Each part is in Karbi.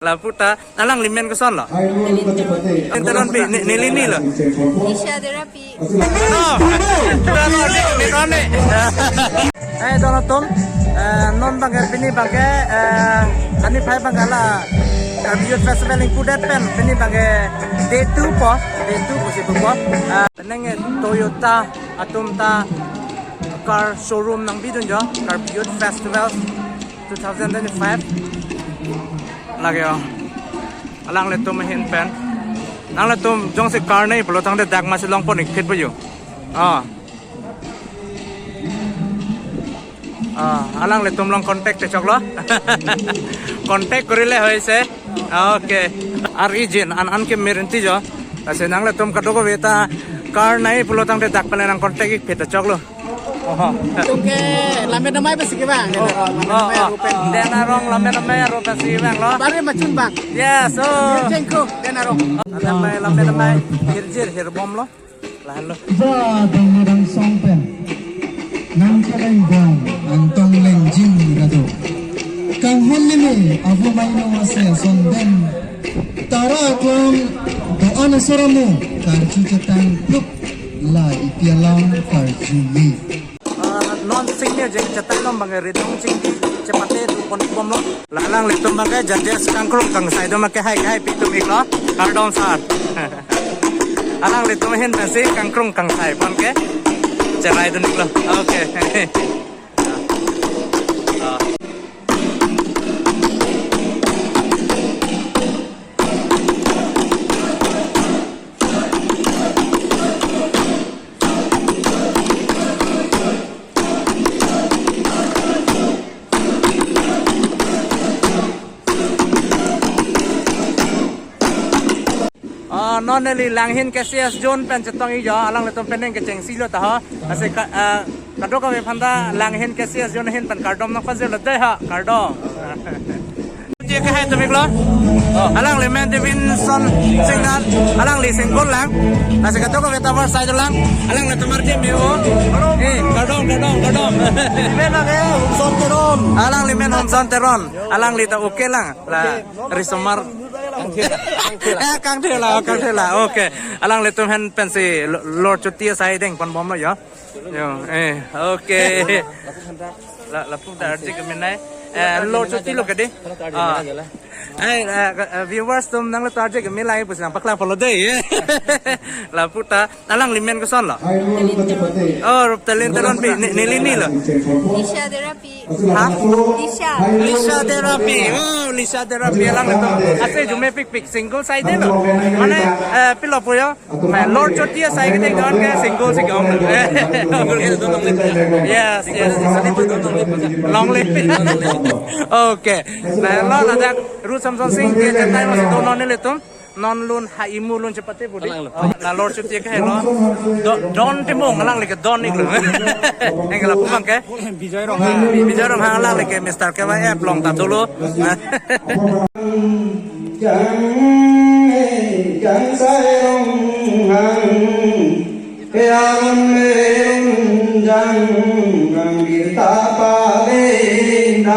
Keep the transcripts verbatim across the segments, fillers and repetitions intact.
Lapu ta, alangli men kosonlo? Teron pi, ne-, neli nilo. Lisha Terapi. No. Teron ne, Teron ne. Hai, don atum. Eh, non abangke, pini abangke, eh, ani phai abangke la Karbi Youth Festival ingpudet pen, pini abangke day two po, day two pusi pupo. Eh, neng Toyota atum ta car showroom nangbidun jo, Karbi Youth Festival two thousand twenty-five. Lake jo. Alanglitum ahin pen. Nanglitum jongsi car nai pulo tangte dak masi longpon ikphit po jo. Ah. Ah, alanglitum along contact te choklo. Contact korile hoise. Okay. Ar ijin an an ke merinti jo. Lasi nanglitum kadokave ta car nai pulo tangte dak pen nang contact ikphit te choklo. Oho. Tum ke Lammet Amei pasi kevang. Oh, oh, oh. Den Arong Lammet Amei arong pasi vanglo. Bari machun bang. Yes, oh. Jengko, Den Arong. Lammet Amei, Lammet Amei. Hirjir, hirbomlo. Lahenlo. Ja dong dong song pen. Nang keleng dong, antong lengjin rado. Kanghon limi, avu maino ase ason den. Tara klong, do-an asor amu, karju chetang pluk, la ipi alam karju mi. Ah, non sing ne jeng chetang non abangke ridong chingki chepate tu pon bomlo. La alanglitum abangke judges kangkrung kangsai do abangke hai hai pi tum iklo. Kardom sir. Alanglitum ahin pensi kangkrung kangsai pon ke cherai dun iklo. Okay. Ah. Ah, non neli Langhin K C S zone pen chetong-ik jo, alanglitum pen neng kechengsi lo ta ho. Lasi ka, ah, kadokave aphan ta Langhin K C S zone ahin pen kardom nangpajirlo dei ha, kardom. Chie ke hai tum iklo. Alangli men Davidson Singnat, alangli Sengkol lang. Lasi kadokave ta war side lang. Alanglitum arje me-o. Eh, kardom, kardom, kardom. Men lake Homson Teron. Alangli men Homson Teron. Alangli ta okay lang. La risomar. Eh, kangthela, kangthela. Okay. Alanglitum ahin pensi lo-, Lord Choti asai deng pon bomlo jo. Jo, eh, okay. La, lapu ta arje kemenai. Eh, Lord Choti lo kade. Ah. Eh, eh, eh, viewers atum nangli ta arje kemenai pusi nangpaklang polo dei. Lapu ta, alangli men kosonlo? Oh, Ruptalin Teronpi, ne-, neli nilo. Lisha Terapi. Ha? Lisha. Lisha Terapi. Oh, Lisha Terapi alanglitum. Ase arjume pikpik single side lo. Mane, eh, pilo puyo. Mane Lord Choti asai kedeng don ke single si ke-ong. Yes, yes. Long live. Okay. Mane lo ladak Ru Samson Sing ke chetai masi do non nelitum. Non lun ha imu lun chepate budi. Alang lo. Oh, la Lord Choti ke helo. Do-, don Timung alangli ke don iklo. Enggak lapu abangke. Bijoy Ronghang. Bijoy Ronghang alangli ke Mister K Y F along ta dolo. Jang, jang sai Ronghang. Pealon melun jang nang birta palinam.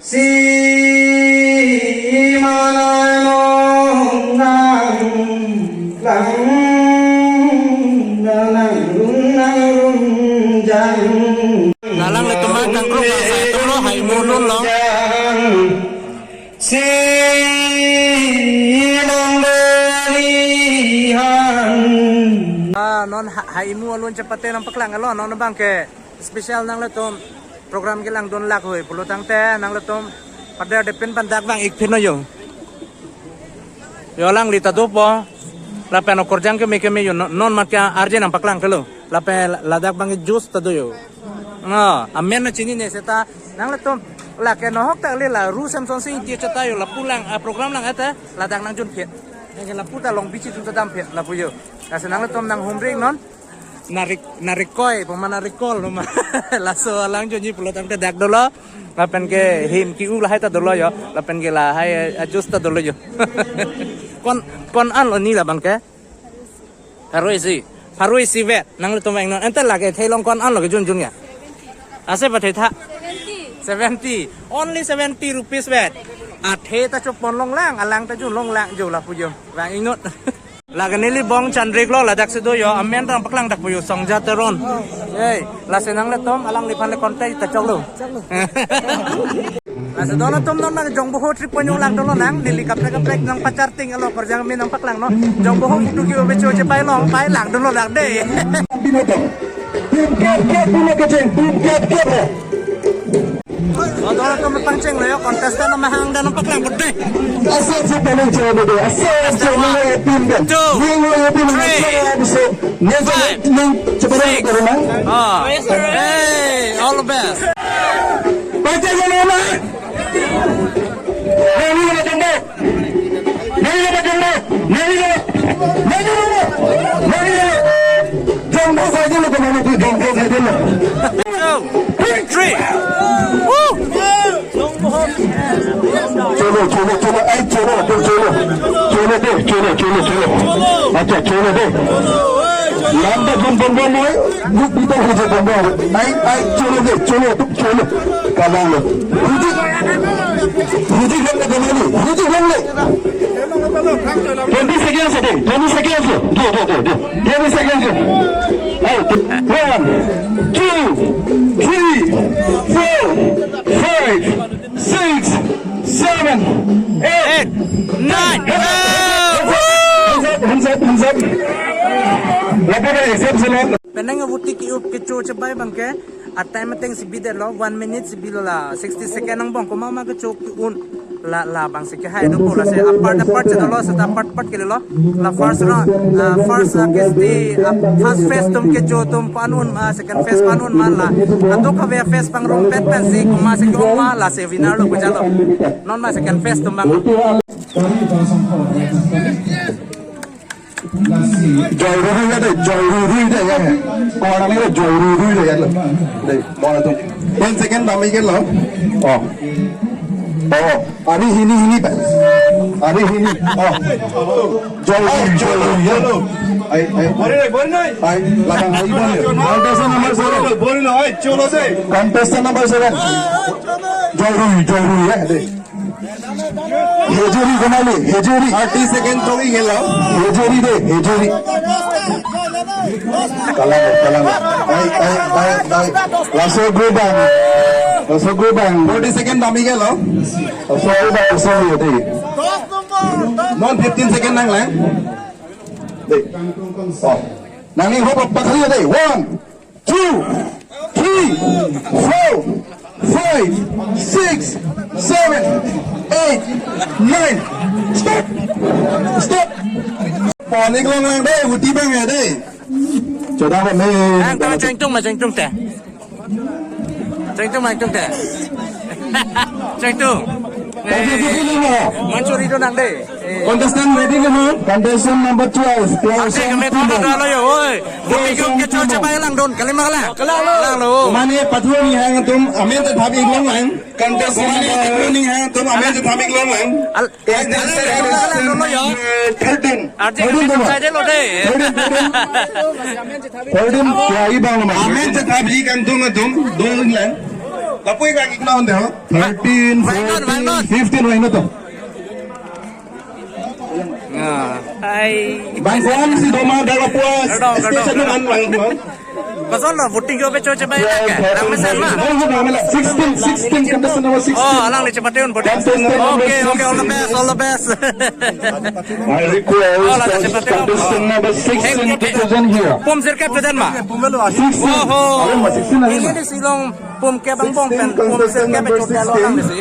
Si manai mong nang lang, nang run, nang run jang. Alanglitum kangkrung kangsai atumlo, ha imu lun lo. Si nang berihan. Ah, non ha, ha imu alun chepate nangpaklang lo, non abangke. Special nanglitum program kelang dun lak hoi pulo tangte nanglitum pada depin pen dak vang-ik phin non jo. Jo alangli ta dopo. Lapen okorjang keme keme jo non, non mat ke arje nangpaklang kelo. Lapen ladak abang juice ta do jo. Nga, amen nangchinine seta nanglitum lake nohok ta le la Ru Samson Sing Ingti chetai jo lapu lang, ah, program lang ete ladak nangjun phet. Yang lapu ta Long Beach atum ta dam phet lapu jo. Lasi nanglitum nanghumri non. Narik, narikoi, pama narikol, pama. Laso alang jo ni pulo tangte dak dolo. Lapen ke him ke-u lahai ta dolo jo. Lapen ke lahai, eh, juice ta dolo jo. Ko-an, ko-an lo ni la abangke? Pharo isi. Pharo isi vet. Nanglitum vangnon. Ante lake theilong ko-an lo kejun jun ya. Ase pathai tha. Seventy. Seventy. Only seventy rupees vet. Athe ta chopon longlang, alang ta jun longlang jo lapu jo. Vang inut. Lake neli bong chandrik lo, ladak si do jo, amen ta nangpaklang dak pu jo, Songja Teron. Hey, lasi nanglitum alangliphan le contact ta choklo. Lasi don atum non nang Jongboho trip pon jo lang dolo nang, neli kaprek kaprek nangpacharting alo, korjang amen nangpaklangnon. Jongboho photo ke-o becho chepai long, pai lang dolo dak de. Pin kep kep pin kecheng, pin kep kep. Odor atum pangcheng lo jo, contestant amahang dan paklang berde. Asal si paling cewek berde, asal si nilai pin dan. Two, nilai pin dan, three, asal si nilai five, nang cepat six. Dah, dah, dah. Ah. Hey, all the best. Baca je nama. Nani nama tembak? Nani nama tembak? Nani nama? Nani nama? Nani nama? Tembak saja lo, kemana tu tembak saja lo. Two, three. Woo! Cholo, cholo, cholo, ai cholo, cholo, cholo. Cholo de, cholo, cholo, cholo. Acha, cholo de. Lamba jum bom bom noi. Buk bita huja bom bom. Ai, ai, cholo de, cholo, cholo. Kalang lo. Huji. Huji kan na kamani. Huji kan na. Twenty seconds ade. Twenty seconds. Do, do, do, do. Twenty seconds. Hey, one, two, three, four, five, six, seven, eight, eight, nine. Hands up, hands up, hands up. Lapu na exam sila. Penang avuti ki up kecho chebai abang ke, a time ateng si bidetlo, one minute si bilo la, sixty second angbong komat ma kecho ki-un. La, labang si kehai do ko, lasi apart apart si dolo, seta apart apart kelelo. La first round, ah, first, ah, ke si, ah, first phase atum kecho atum ko-an un ma, second phase ko-an un ma la. Atum kave phase pangrong pet pen si komat si ke-ong ma, lasi winner lo ko jalo. Non ma second phase atum abang. Joy Rui Rui de, Joy Rui Rui de, ya. Ko-an ni de, Joy Rui Rui de, ya. De, bola tu. Ten second dam iketlo. Oh. Oh, ari hini hini pa. Ari hini. Oh. Joy Rui, Joy Rui, ya. Ai, ai. Bori nai, bori nai. Ai, labang ai bori. Contestant number seven. Bori nai, cholo de. Contestant number seven. Joy Rui, Joy Rui, ya, de. Hejuri kemali, hejuri. Thirty second tong iketlo. Hejuri de, hejuri. Kalang, kalang. Ai, ai, ai, ai. Laso gubang. Laso gubang. Forty second dam iketlo. Laso gubang, laso gubang de. Non fifteen second nanglang. De. Oh. Nangning hop pakhali de. One, two, three, four, five, six, seven, eight, nine. Stop! Stop! Pon iklong lang de, uti abang ya de. Choda kami. Ang tama chengtung ma chengtung te. Chengtung ma chengtung te. Chengtung. Contestant number. Mansuri do nang de. Contestant ready na? Contestant number twelve. Ate kami thon na lo yo, oi. Bukti yung kecho chebai langdun, kalima lang. Lang lo. Mane pathu ninghang atum, amen ta thap iklong lang. Contestant number. Mane pathu ninghang atum, amen ta thap iklong lang. Al-, contestant number thirteen. Ate kami thon saja lo de. Thirteen, thirteen. Thirteen, ya, ibang naman. Amen ta thap iklong atum, dong lang. Lapu ik bang iklong de ho. Thirteen, fourteen, fifteen, why not? Ai. Bang ko-an si doma dalapuas. Kardom, kardom, station kardom. An bang ko-an. Kosonlo, voting yo becho chebai lake. Nang mesen ma. Sixteen, sixteen, contestant number sixteen. Oh, alang ni chepate un voting. Contestant number sixteen. Okay, okay, all the best, all the best. I request contestant number sixteen to present here. Pum sirkep chedan ma. Sixteen. Oho. Ayo, ma sixteen ayo, ma. Ini di silong pum ke bang bong pen, pum sirkep choda lo lang di si.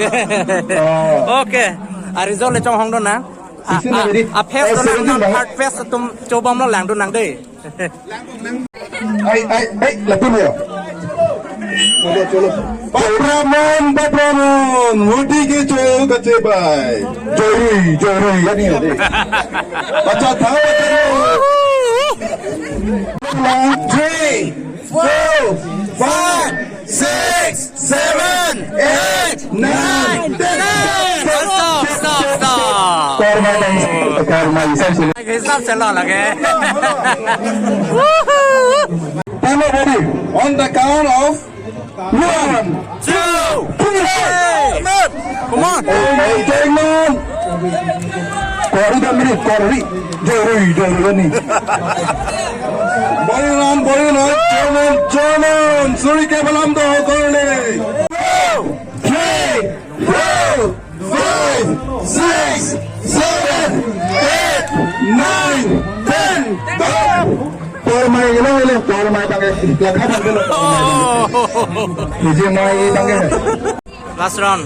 Oh. Okay. A result le chonghong do nang. A, a, a phase do nang, non third phase atum chobom lo lang do nang de. Ai, ai, ai, lapu na yo. Cholo, cholo. Papramon, papramon, voting kecho kachebai. Joy Rui, Joy Rui, ya ni de. Bacha tha, bacha tha. Three, four, five, six, seven, eight, nine, ten. Stop, stop, stop. Korma dan korma isap sini. Hisap se lo lake. Time up, ready. On the count of One, two, three. Come on. Hey, hey, hey, man. Kori dah minit, kori. Jori, jori ni. Boy ram, boy ram. Jonan, jonan. Suri ke balam do kori. Three, four, five, six, seven, eight, nine, ten. Por mai gelo, gelo, por mai bang, lakha bang gelo. Ije mai bang gelo. Last round.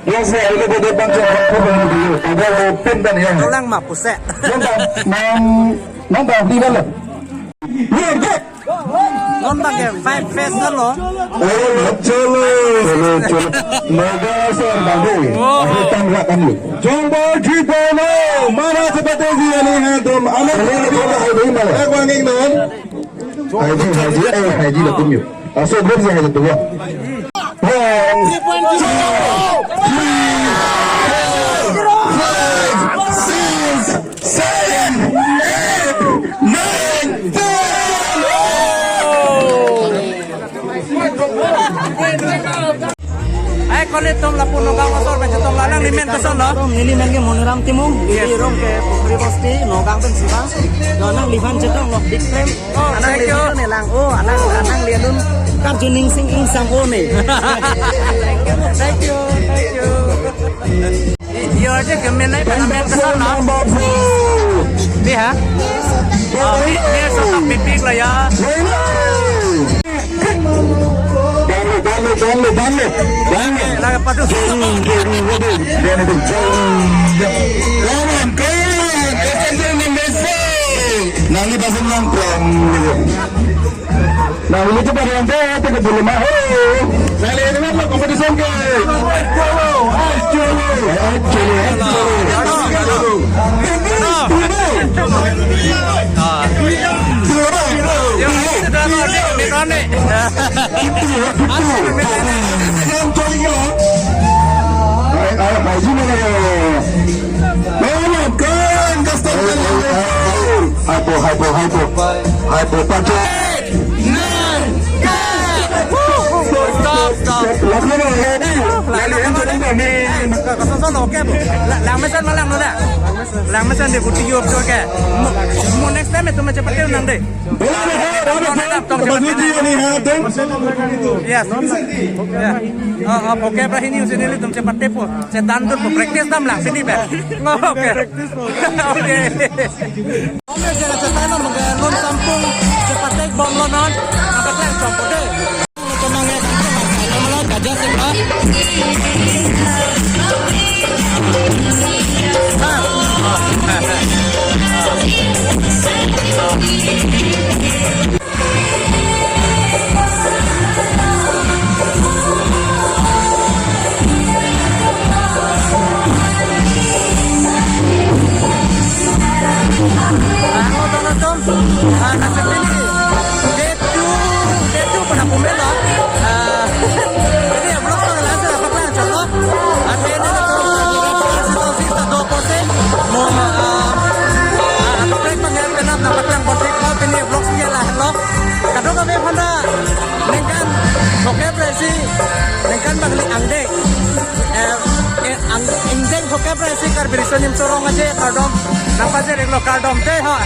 Yes, ya, ini bodoh bang, jangan kau bang dulu. Ada open dan ya. Dolang ma puset. Nonton, nang, nonton di mana? Iya, good. Non bang ke five face na lo. Oh, cholo. Cholo, cholo. Moga sir babu. Oh. Akhir tangga kami. Jongbo Jipono, mana seperti si ini ha dum. Anak ini kita hai dum mana? Hai dum, hai dum, eh, hai dum lah dum yuk. Aso belum sih hai dum ya. One, two, three, four, five, six, seven, eight, nine, ten. Ai, kali tum lapu Nagaon asor pen chetong la, nangli men koson lo? Neli men ke Moniram Timung, neli rong ke Pukhuri Bosti, Nagaon pen si bang. Lo nangliphan chetong lo, big frame. Oh, anang thank you. Lian ne lang, oh, anang, anang lian dun. Karju ningsing ingsang o ne. Thank you, thank you. Yo aja ke men nai pen men koson lo. Di ha? Oh, ni, ni so tak pipik lo ya. Danle, danle, danle, danle, danle. Laga padu. Jori, jori, waduh, danle, jori. Come on, come on. Contestant number four. Nangli pasang lang plang. Nangli cepat yang teh, teh ke belum ah. Nangli ini kan lo competition ke. Ayo, ayo, ayo, ayo. Hypo, hypo, hypo. Hypo, pakai. Stop, stop. Lalu, lalu, lalu, lalu, lalu. Koson lo ke, Bu? La-, lang mesen ma lang lo da. Lang mesen de kuti yup jo ke. Mo, mo next time itu macam pakai undang deh. Bola, bola, bola, bola. Tong cepat. Yes. Ya. Oh, oh, okay, berani ini usin ini tum cepat tepo. Cetan tuh practice dam lang sini, Be. Oke. Oke. Oke, jala cetan lo, mungkin lun sampung cepat tek bom lo non. Apa kalian campur deh? Tenang ya, tenang ya. Gajah sih, Pak. Ah, nonton, nonton. Ah, nasib ini. Day two, day two pada pumela. Ah, ini ya, vlog ko lang sa, apa ko lang, chalo. At ini na to, sa do po se, mo, ah, ah, apa ko lang, penap, apa ko lang, bontik ko, ini vlog siya lah, lo. Kadokave aphan ta, ningkan, okay, presi, ningkan bangli angdeng. Eh, eh, ang, angdeng okay, presi, Karbi Riso Nimso Rong Aje, kardom, nangpajir-iklo kardom, jai ho.